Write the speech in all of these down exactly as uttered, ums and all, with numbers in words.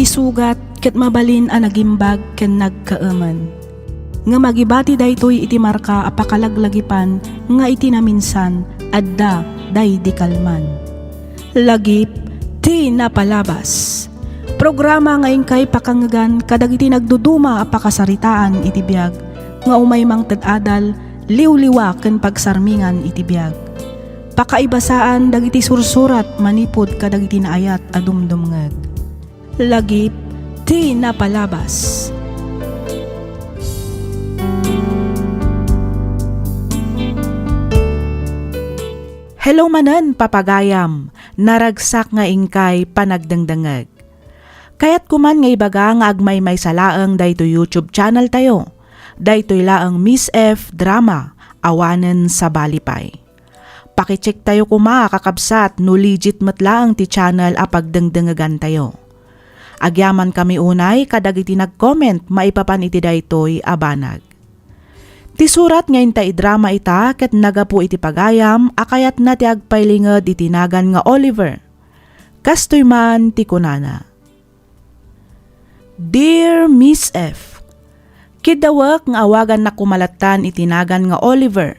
Sugat ket mabalin a nagimbag ken nagkaemen. Ngem agibati daytoy iti marka a pakalaglagipan nga iti naminsan, adda daydi kalman. Lagip ti napalabas. Programa nga inkay pakangegan kadagiti nagduduma a pakasaritaan iti biag nga umay mangted adal, liwliwa ken pagsarmingan iti biag. Pakaibasaan dagiti sursurat manipud kadagiti naayat a dumdumngeg. Lagip ti napalabas. Hello manen, papagayam. Naragsak nga inkay panagdengdengeg. Kayatko man nga ibaga nga agmaymaysa laeng daytoy YouTube channel tayo. Daytoy laeng Miss F Drama, awanen sabali pay. Pakicheck tayo koma, kakabsat, no legit met laeng ti channel a pagdengdengegan tayo. Agyaman kami unay kadagiti nag-comment maipapan iti daytoy a banag. Ti surat nga inta idrama ita ket nagapu iti pagayam a kayatna ti agpailinged iti nagan nga Oliver. Kastoy man ti kunana, "Dear Miss F, kiddawek nga awagannak koma lattan iti nagan nga Oliver.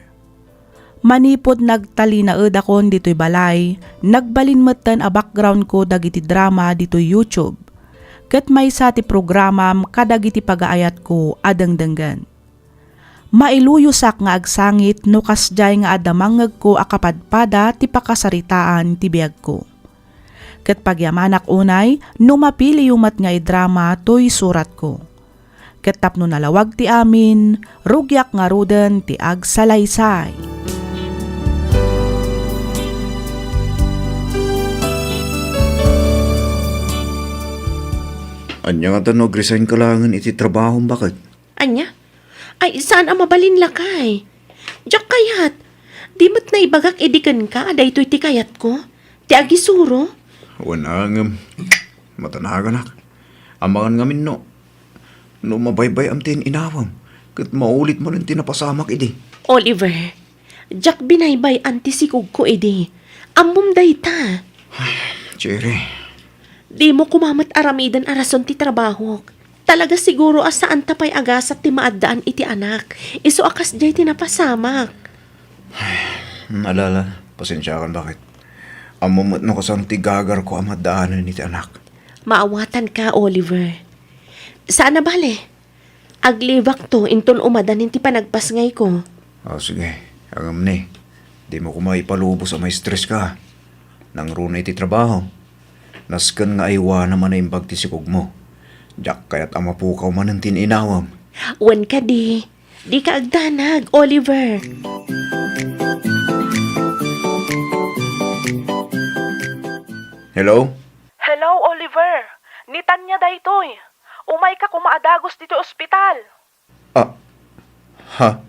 Manipud nagtalinaedakon ditoy balay, nagbalin metten a background ko dagiti drama ditoy YouTube, ket maysa ti programam kadagiti pagaayatko a dengdenggen. Mailuyosak nga agsangit no kasdiay nga adda mangngegko a kapadpada ti pakasaritaan ti biagko. Ket pagyamanak unay no mapiliyo met nga idrama toy suratko. Ket tapno nalawag ti amin, rugiak ngaruden ti agsalaysay." Ania ngata no agresign ka laengen iti trabahom, baket? Ania? Ay, saan a mabalin, lakay. Diak kayat. Di met naibagak idi kenka a daytoy ti kayatko, ti agisuro. Wen a ngem, matanaganak. Amangan ngamin no, no mabaybay-am ti in-inawam, ket maulit manen ti napasamak idi. Oliver, diak binaybay-an ti sikogko idi. Ammom dayta. Cherry. Dimo koma met aramiden a rason ti trabahok. Talaga siguro a saanta pay a gasat ti maaddaan iti anak, isu a kasdiay ti napasamak. Alala, pasensiakan, baket. Ammom met no kasano ti gagarko a maaddaanen iti anak. Maawatanka, Oliver. Saan a bale. Aglibakto inton umadanin ti panagpasngayko. O, sige. Ngem ni, dimo koma ipalubos a ma-stress ka. Nangruna iti trabaho. Nasken nga aywanam a naimbag ti sikogmo. Diak kayat a mapukaw manen ti in-inawam. Wen kadi, dika agdanag, Oliver. Hello? Hello, Oliver. Ni Tanya daytoy. Umayka koma a dagus ditoy ospital. Ah, ha?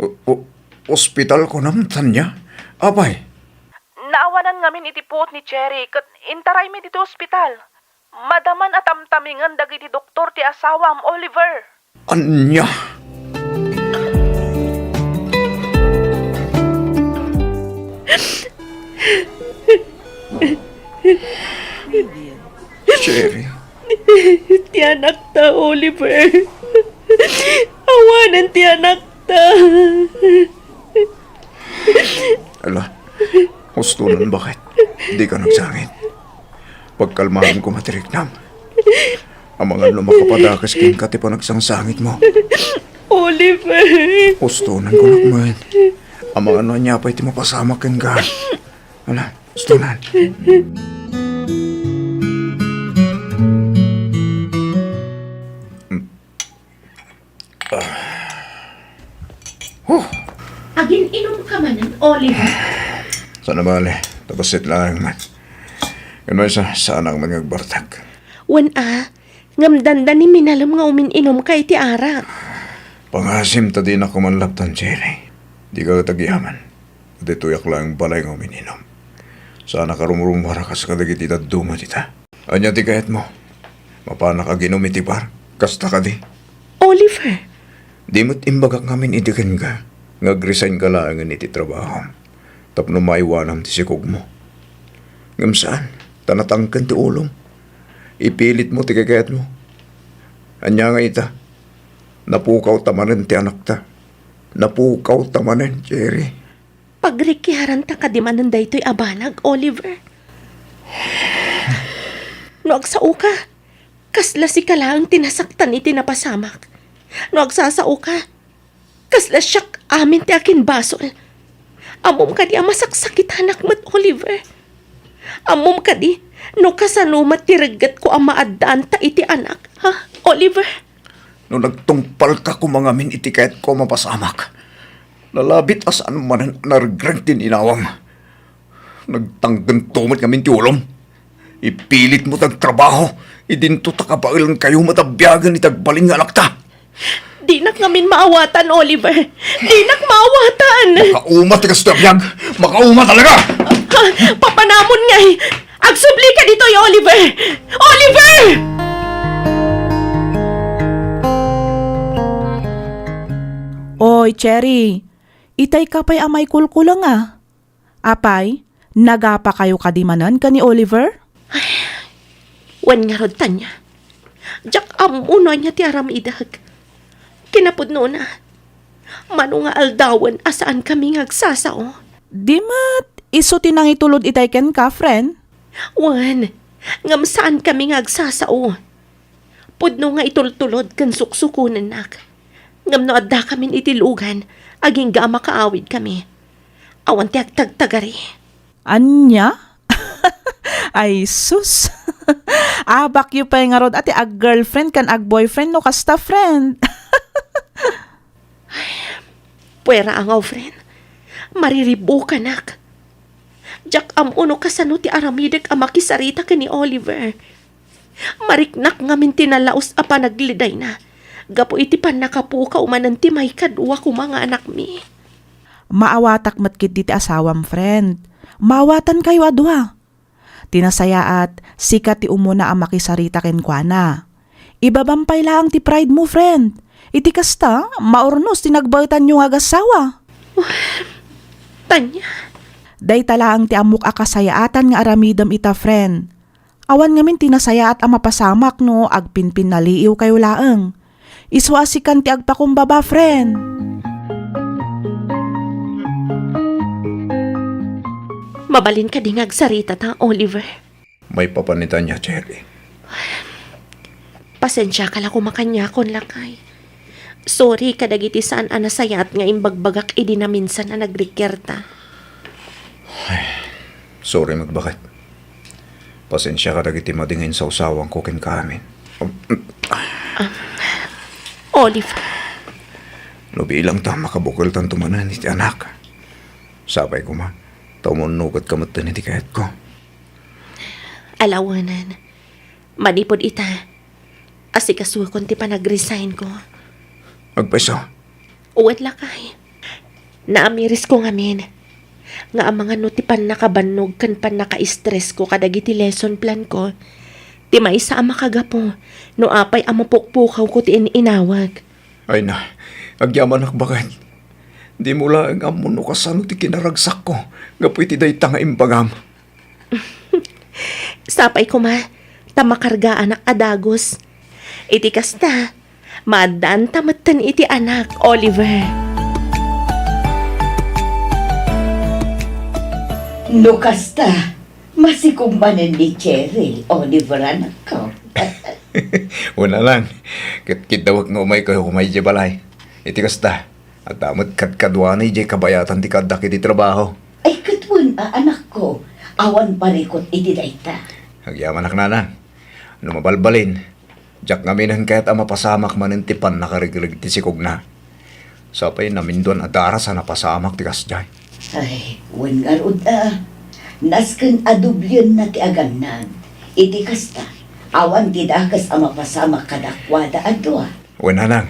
O-, o-, ospital kunam, Tanya? Apay? Naawanan ngamin iti puot ni Cherry ket intaraymi ditoy ospital. Madaman a tamtamingen dagiti doktor ti asawam, Oliver. Ania? Cherry. Ti anakta, Oliver. Awanen ti anakta. Ala, hustonan, baket. Dika agsangit. Pagkalmaem koma ti riknam. Amangan no makapadakes kenka ti panagsangsangitmo. Oliver! Hustonan kunak met. Amangan no ania pay ti mapasamak kenka. Ala, hustonan. Huh. Agin-inom ka manen, Oliver? Saan a bale, ta bassit laeng met. Ken maysa, saanak met nga agbartek. Wen a, ngem dandani minalem nga umin-inom ka iti arak. Pangasim ta dinak koma laptan, Cherry. Dika ket agyaman. Ditoyak laeng balay nga umin-inom. Saanak a rumrummuar a kas kadagiti dadduma dita. Ania ti kayatmo? Mapanak aginum iti bar? Kasta kadi? Oliver! Di met imbagak ngamin idi kenka nga agresign ka laengen iti trabahom tapno maaywanam ti sikogmo. Ngem saan, ta natangken ti ulom. Ipilitmo ti kayatmo. Ania nga ita? Napukawta manen ti anakta. Napukawta manen, Cherry. Pagrikiaranta kadi manen daytoy a banag, Oliver? No agsaoka, kasla sika laeng ti nasaktan iti napasamak. No agsasaoka, kasla siak amin ti akinbasol. Ammom kadi a masaksakitanak met, Oliver? Ammom kadi no kasano met ti reggetko a maaddaanta iti anak, ha, Oliver? No nagtungpalka koma ngamin iti kayatko a mapasamak, nalabit a saan manen a naregreg ti inawam. Nagtanggento met ngamin ti ulom. Ipilitmo ti agtrabaho, idinto ta kabaelankayo met a biagen iti agbalin nga anakta. Dinak ngamin maawatan, Oliver. Dinak maawatan. Makauma ti kastoy a biag. Makauma talaga. Ha? Papanamon ngay. Agsublika ditoy, Oliver. Oliver! Oy, Cherry. Itayka pay a maikulkulenga. Apay, nagapakayo kadi manen ken ni Oliver? Wen ngarud, Tanya. Diak ammo no ania ti aramidek. Kinapudnona, mano nga aldawen a saankami nga agsasao. Di met isu ti nangitulod itay kenka, friend? Wen, ngem saankami nga agsasao. Pudno nga itultulod ken suksukonennak. Ngem no addakamin iti lugan, agingga a makaawidkami. Awan ti agtagtagari. Ania? Ay, sus. Abakyo pay ngarud a ti ag-girlfriend ken ag-boyfriend no kasta, friend. Puera a nga, friend. Mariribukanak. Diak ammo no kasano ti aramidek a makisarita ken ni Oliver. Mariknak ngamin ti nalaus a panagledayna gapu iti pannakapukaw manen ti maikadua koma nga anakmi. Maawatak met ketdi ti asawam, friend. Maawatankayo a dua. Ti nasayaat, sika ti umuna a makisarita kenkuana. Ibabam pay laeng ti pride mo, friend. Iti kasta, maurnos ti nagbaetanyo nga agassawa. Tanya. Dayta laeng ti ammok a kasayaatan nga aramidem ita, friend. Awan ngamin ti nasayaat a mapasamak no agpinpinnaliiwkayo laeng. Isu a sikan ti agpakumbaba, friend. Mabalin kadi nga agsaritata, Oliver? Maipapan ni Tanya, Cherry. Pasensiaka la koma kaniakon, lakay. Sorry kadagiti saan a nasayaat nga imbagbagak idi naminsan a nagrikiarta. Sorry met baket. Pasensiaka dagiti madi nga insawsawangko kenka amin. Oliver. No bilang ta makabukeltanto manen iti anak. Sapay koma, ta umunnugetka metten iti kayatko. Alawenen, manipud ita, asikasukon ti panag-resignko. Agpayso? Wen, lakay. Naamirisko ngamin nga amangan no ti pannakabannog ken pannaka-stressko kadagiti lesson planko ti maysa a makagapu no apay a mapukpukawko ti in-inawek. Ay na, agyamanak baket. Dimo laeng ammo no kasano ti kinaragsakko gapu iti dayta nga imbagam. Sapay koma, ta makargaanak a dagus. Iti kasta, maaddaanta metten iti anak, Oliver. No kasta, masikom manen ni Cherry, Oliver, anakko. Wen, nanang, ket kiddawek nga umaykayo koma idiay balay. Iti kasta, adda met kadkaduana idiay kabayatan ti kaaddak iti trabaho. Ay, ket wen a, anakko, awan parikut iti dayta. Agyamanak, nanang. No mabalbalin, diak ngaminen kayat a mapasamak manen ti pannakaregreg ti sikogna. Sapay naminduan a daras a napasamak ti kasdiay. Ay, wen ngarud a. Nasken a dublienna ti agannad. Iti kasta, awan ti dakes a mapasamak kadakuada a dua. Wen, nanang,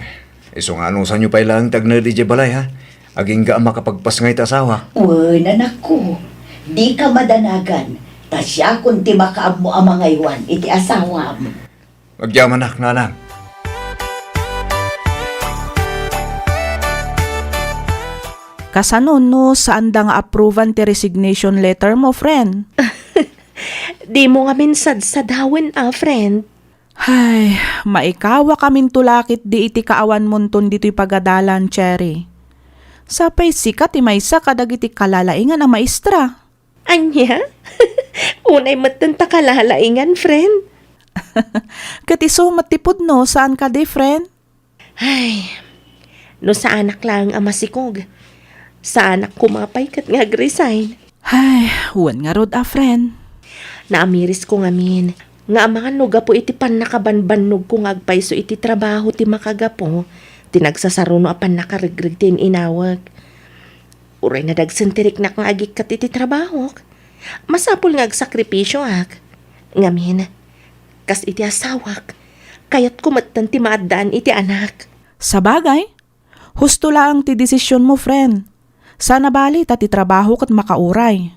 isu nga anusanyo pay laeng ti agnaed idiay balay, ha? Agingga a makapagpasngay ti asawak. Wen, anakko, dika madanagan, ta siakon ti makaammo a mangaywan iti asawam. Agyamanak, nanang. Kasano no saanda nga approvean ti resignation letter mo, friend? Dimo ngamin sadsadawen a, friend. Hay, maikawakaminto la ketdi iti kaawanmonton ditoy pagadalan, Cherry. Sapay sika ti maysa kadagiti kalalaingan a maestra. Ania? Unay metten ta kalalaingan, friend. Ket isu met ti pudno, saan kadi, friend? Ay, no saanak laeng a masikog, saanak koma pay ket nga ag-resign. Ay, wen ngarud a, friend. Naamirisko ngamin nga amangan no gapu iti pannakabanbannogko nga agpayso iti trabaho ti makagapu ti nagsasaruno a pannakaregreg ti in-inawek. Uray nadagsen ti riknak nga agikkat iti trabahok, masapul nga agsakripisioak. Ngamin, kas iti asawak, kayatko metten ti maaddaan iti anak. Sabagay, husto laeng ti desisionmo, friend. Saan a bali ta ti trabaho ket makauray.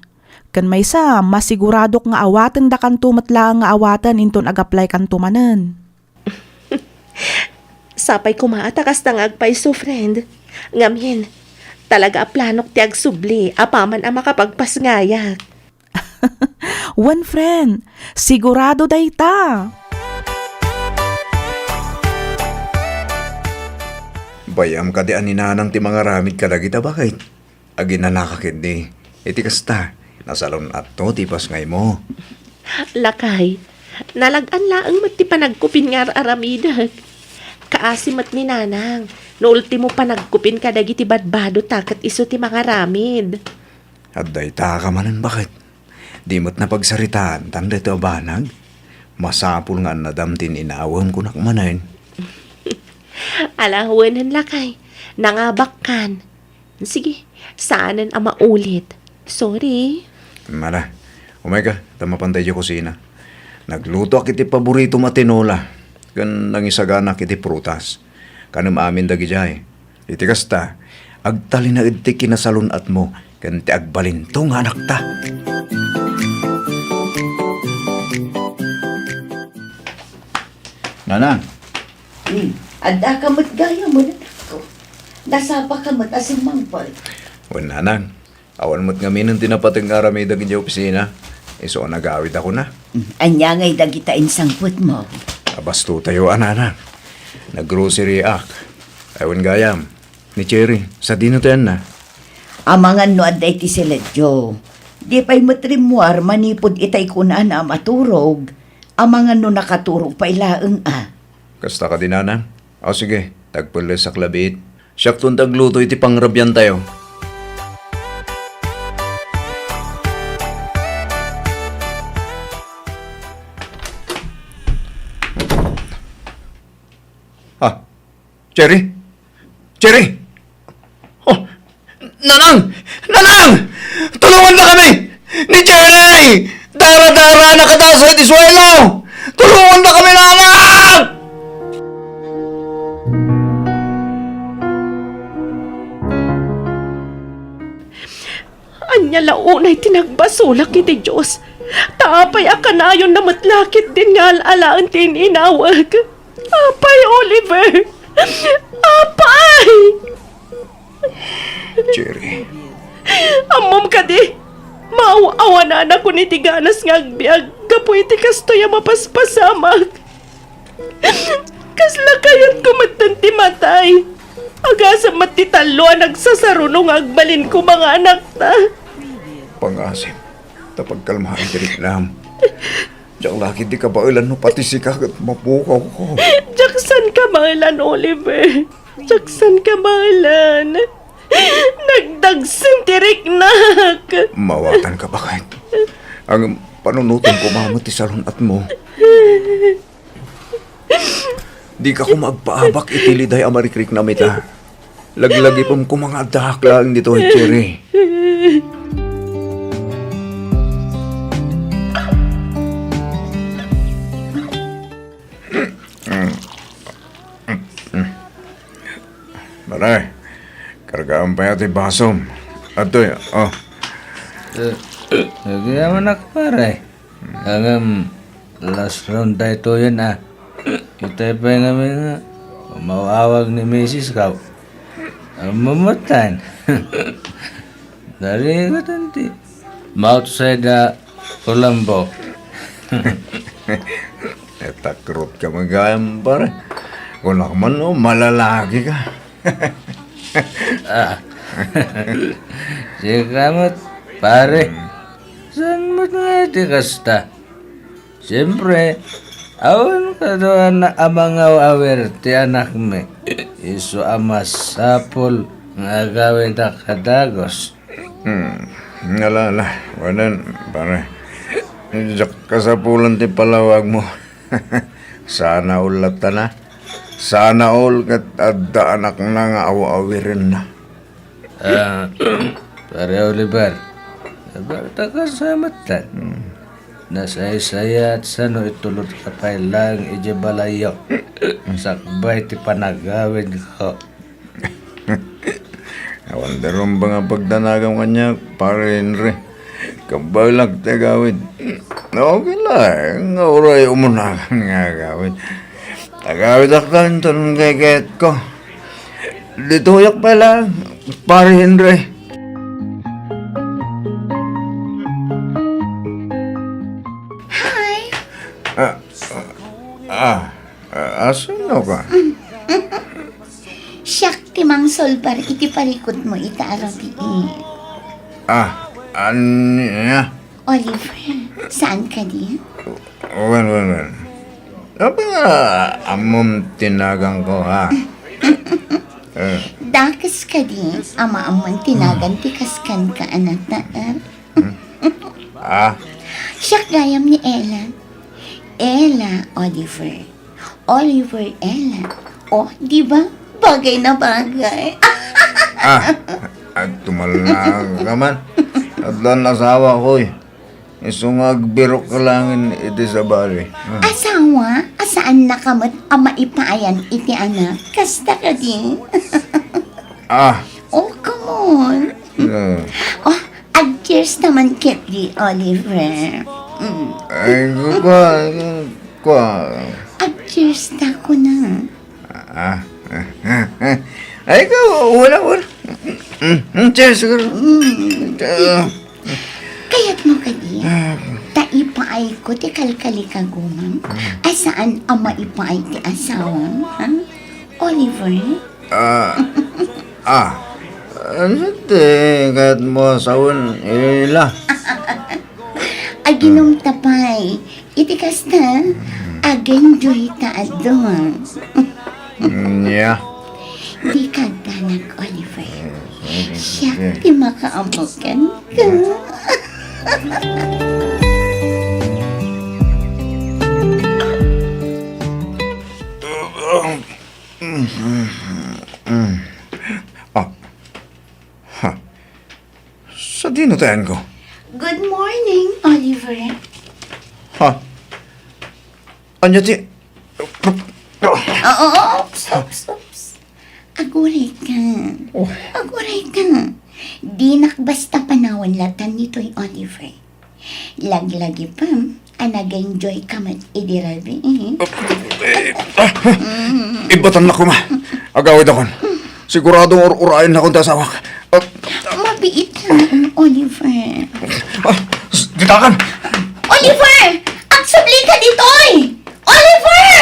Ken maysa, masiguradok nga awatendakanto met laeng nga awaten inton ag-applykanto manen. Sapay koma a ta kasta nga agpayso, friend. Ngamin, talaga a planok ti agsubli apaman a makapagpasngayak. Wen, friend, sigurado dayta. Bay-am kadi a ni Nanang ti mangaramid kadagita, baket? Aginanaka ketdi. Iti kasta, nasalun-atto ti ipasngaymo. Lakay, nalag-an laeng met ti panagkupin nga ar-aramidek. Kaasi met ni Nanang, no ultimo panagkupin kadagiti badbado ta ket isu ti mangaramid. Adda ita ka manen, baket? Di met napagsaritaan tan daytoy a banag? Masapul nga annadam ti in-inawem, kunak manen. Ala, wenen lakay. Nangabakkan. Sige, saanen a maulit. Sorry. Mala, umayka, ta mapanta idiay kusina. Naglutoak iti paboritom a tinola, ken nangisaganak iti prutas. Kanem amin dagidiay. Iti kasta, agtalinaed ti kinasalun-atmo ken ti agbalinto nga anakta. Nanang. Hmm. Adda ka met gayam, anakko. Nasapa ka met a simmangpet. Wen, Nanang. Awan met ngaminen ti napateg nga aramidek idiay opisina. Isu a nagawid a kuna. Hmm. Ania ngay dagita insangpetmo? Abastotayo a, Nanang. Nag-grocery ak. Ay, wen gayam. Ni Cherry, sadino ti anna? Amangan no adda iti siledyo. Di pay met rimmuar manipud itay kunana a maturog. Amangan no nakaturog pay laeng a. Kasta kadi, Nanang? O sige, tagpellesak labiit. Siakton ti agluto iti pangrabiantayo. Ah, Cherry? Cherry! Oh, Nanang! Nanang! Tulongandakami! Ni Cherry! Dara-dara, nakatasa iti suelo! Tulongandakami, Nanang! Ania la unay ti nagbasolak iti Dios? Ta apay a kanayonna met la ketdin nga al-alaen ti in-inawek? Apay, Oliver! Apay! Cherry. Ammom kadi, maaw-awananakon iti ganas nga agbiag gapu iti kastoy a mapaspasamak. Kasla kayatko metten ti matay. Agasem met ti tallo a nagsasaruno nga agbalin koma nga anakta. Pangasim, ta pagkalmaen ti riknam. Diak la ketdi kabaelan no pati sika ket mapukawko. Diak san kabaelan, Oliver. Diak san kabaelan. Nagdagsen ti riknak. Mawatanka, baket. Ngem panunotem koma met ti salun-atmo. Dika koma agpaabak iti liday a marikriknam ita. Laglagipem koma nga addaak laeng ditoy, Cherry. Pare, kargaam pay ti basom. Adtoy, oh. Eh, agyaman ak, pare. Ngem, lasron daytoyen a. Itay pay ngamin nga umaw-awag ni misis ko. Mumutan. Narigatan ti. Mautsay da Colombo. Natakrot ka man gayam, pare. Kunak man, no, malalaki ka. Ah. Sika met, pare. Hmm. Saan met nga iti kasta? Siempre, awan kaduana a mangaw-awir ti anakmi. Isu a masapul nga agawidak a dagus. Hmm. Ala, ala. Wen, pare. Diak kasapulan ti palawagmo. Sana all latta na. Sana all ket adda anakna nga aw-awirenna. Ah, Pare Oliver, nabalta ka sa matan. Hmm. Nasaysayaat sano itulod ka pay laeng idiay balayyo. Sakbay ti panagawidko. Awan da rumbeng a pagdanagam kaniak, Pare Henry. Kabaelak ti agawid. Okay laeng nga uray umunakan nga agawid. Agawidak ta inton kaykayatko. Ditoyak pay laeng, Pare Henry. Hi! Ah, ah, ah, asino ka? Siak ti mangsolbar iti parikutmo ita a rabii. Ah, ania? Oliver, saan kadi? Wen, wen, wen. Apay nga ammom ti naganko, ha? Eh. Dakes kadi a maammoan ti nagan ti kaskanka a nataer? Hmm? Ah? Siak gayam ni Ella. Ella, Oliver. Oliver Ella. Oh, di ba? Bagay na bagay. Ah, agtumalna ka man. Addan asawa ko, eh. Isu nga agbirok ka laeng iti sabali. Ah. Asawa? A saannaka met a maipaayan iti anak? Kasta kadi? Ah. Oh, come on. Ah. Oh, ag-cheers ta man ketdi, Oliver. Mm. Ay, kua, kua. Ag-cheers ta, kuna. Ah, ah, ah, ah. Ay, ikaw, wala, wala. Mm, mm, cheers, siguro. Mm. Ah. Kayatmo kadi? Ah. Ta ipaayko ti kalkalikagumam? Mm. A saan a maipaay ti asawam, ha? Oliver? Ah, ah. Ano ti kayatmo a sawen, Ella? Aginum ta pay. Iti kasta, ag-enjoy ta a dua. Mm, yeah. Dika agdanag, Oliver. Siak ti makaammo kenka. Ah. Ha. Sadino ti ayanko? Good morning, Oliver. Ha? Ania ti... Oo, oops, oops, oops. Aguray ka. Oh. Aguray ka. Dinak basta panawen latan nitoy, Oliver. Laglagipem a nag-enjoy ka met idi rabii. Eh, ah, ibatannak koma. Agawidakon. Siguradong ur-uraennakon ti asawak. Ah. Mabiit laeng, Oliver. Ah, s-, ditakan! Oliver! Agsubli ka ditoy! Oliver!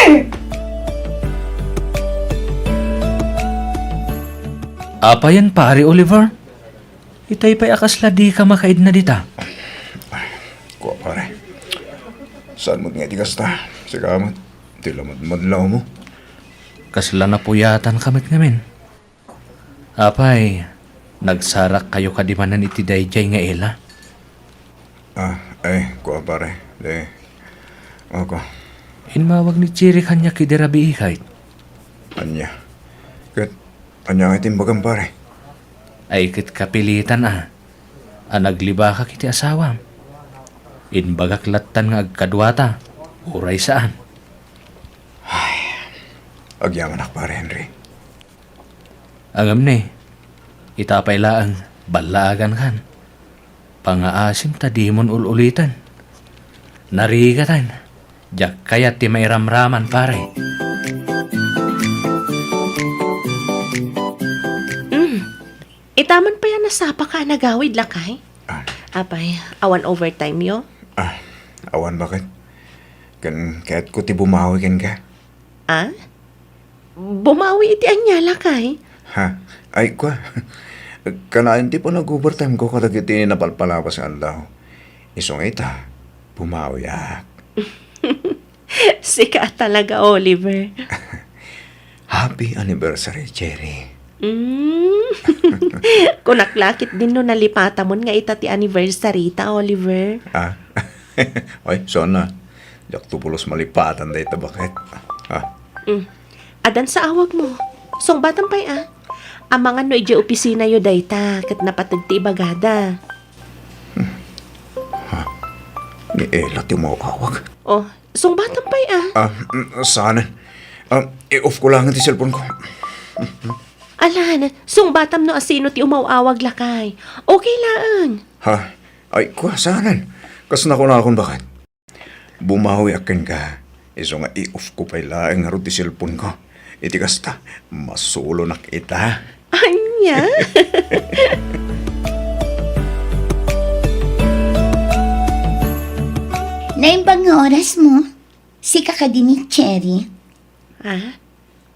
Apayen, Pare Oliver? Itay pay a kasla dika makaidna dita. Kua, pare. Saan met nga iti kasta? Sika met, ti lamadmadlawmo. Kasla napuyatanka met ngamin. Apay, nagsarakkayo kadi manen iti daydiay nga Ella? Ah, ay, kua, pare. Di, ako. Immawag ni Cherry kaniak idi rabii, kayat. Ania? Ket ania nga iti imbagam, pare? Ay, ket kapilitan a, a naglibakak iti asawam. Imbagak lattan nga agkaduata, uray saan. Ay, agyamanak, Pare Henry. Ngem ni, ita pay laeng, ballaagankan. Pangaasim ta dimon ul-uliten. Narigatan. Diak kayat ti mairamraman, pare. Mm. Ita man pay a nasapaka a nagawid, lakay? Ah. Apay, awan overtime yo? Ah, awan baket. Ken kayatko ti bumawi kenka. Ah? Bumawi iti ania, lakay? Ha? Ay, kua. Kanayon ti panag-overtime ko kadagiti napalpalabas nga aldaw. Isu nga ita, bumawiak. Sika talaga, Oliver. Happy anniversary, Cherry. Mm. Kunak la ketdin no nalipatamon nga ita ti anniversary ta, Oliver. Ah? Ay, sana. Diak to pulos malipatan dayta baket. Ah. Mm. Addan sa awagmo. Sungbatam pay a. Amangan no idiay opisinayo dayta ket napateg ti ibagada. Ha? Ni Ella ti umawawag? Oh, sungbatam pay a. Ah, mm, saanen. Ah, i-off ko lang ti cellphone ko. Alan, sungbatam no asino ti umaw-awag, lakay. Okay laeng. Ha? Ay, kua, saanen. Kas nakunakon baket. Bumawiak kenka. Isu nga i-off ko pay laeng ngarud ti cellphone ko. Iti kasta, masulonak ita. Ania? Naimbag nga oras mo. Sika kadi ni Cherry? Ah?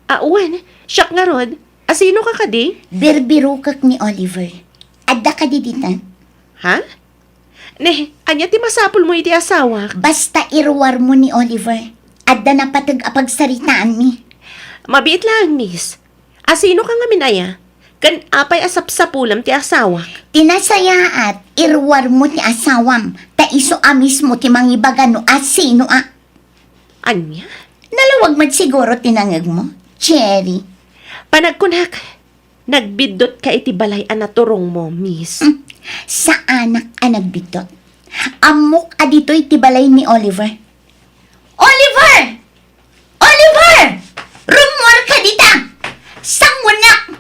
Ah, wen, siak ngarud. Asino ka kadi? Birbirokek ni Oliver. Adda kadi ditan? Ha? Ne, ania ti masapulmo iti asawak? Basta iruarmo ni Oliver. Adda napateg a pagsaritaanmi. Mabiit laeng, miss. Asino ka ngamin aya? Ken apay a sapsapulam ti asawak? Ti nasayaat, iruarmo ti asawam, ta isu a mismo ti mangibaga no asino a. Ania? Nalawag met siguro ti nangegmo, Cherry. Panagkunak, nagbiddotka iti balay a naturongmo, miss. Hmm, saanak a nagbiddot. Ammok a ditoy ti balay ni Oliver. Oliver! Oliver! Rummuarka dita! Sangonak!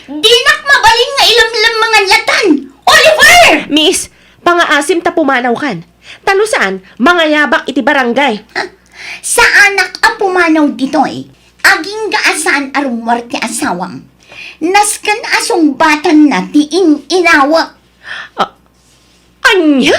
Dinak mabalin nga ilemlemmengan latan! Oliver! Miss, pangaasim ta pumanawkan. Ta no saan, mangayabak iti barangay. Ha? Saanak a pumanaw ditoy. Agingga a saan a rummuar ti asawam. Nasken a sungbatanna ti in-inawek. Ah, ania?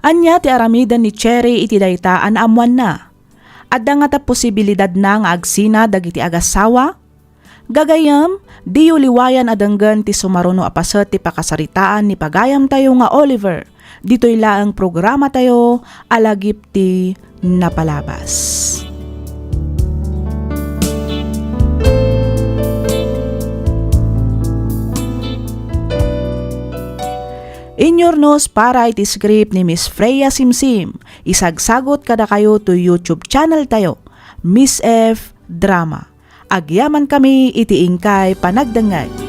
Ania ti aramiden ni Cherry iti dayta a naammoanna? Adda ngata posibilidadna nga agsina dagiti agassawa? Gagayyem, diyo liwayan a denggen ti sumaruno a paset ti pakasaritaan ni pagayamtayo nga Oliver. Ditoy laeng programatayo a Lagip ti Napalabas. Inyurnos para iti script ni Miss Freya Simsim. Isagsagut kadakayo toy YouTube channel tayo, Miss F Drama. Agyamankami iti inkay panagdengngeg.